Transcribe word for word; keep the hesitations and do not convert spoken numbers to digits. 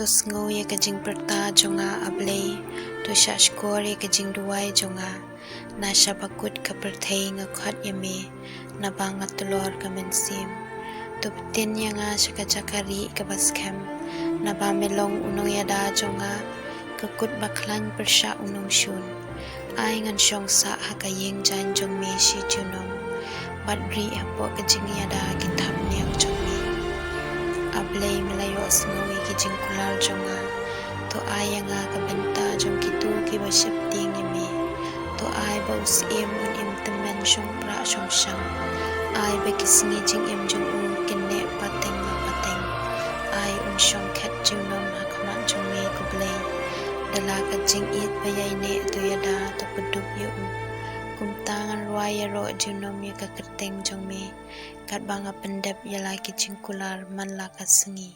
To sngew ïa ka jingpyrta jong nga, A Blei, to shahshkor ïa ka jingduwai jong nga. Na sha bakut ka pyrthei nga khot ïa me, naba nga tlor ka mynsiem. To pyntin ïa nga sha ka jaka rieh kaba skhem, naba me long u nongïada jong nga, ka kut bakhlaiñ pyrshah u nongshun. Ai ngan shong sah ha ka ïing jaiñ jong me shi junom, bad rieh hapoh ka jingïada ki thapniang jong me. A Blei, me la ïohsngew ïa ki jingkular jong nga. To ai ïa nga ka bynta jong kito kiba sheptieng ïa me. To ai ba u syiem un im tymmen shongpra shongshang. Ai ba ki sngi jingim jong u kin neh pateng la pateng. Ai un shong khet junom ha khmat jong me, ko Blei. Da la ka jingïeit ba ïaineh to ïada, to pyndup ïa u. Kumta ngan rwai ïaroh junom ïa ka kyrteng jong me, katba nga pyndep ïa la ki jingkular man la ka sngi.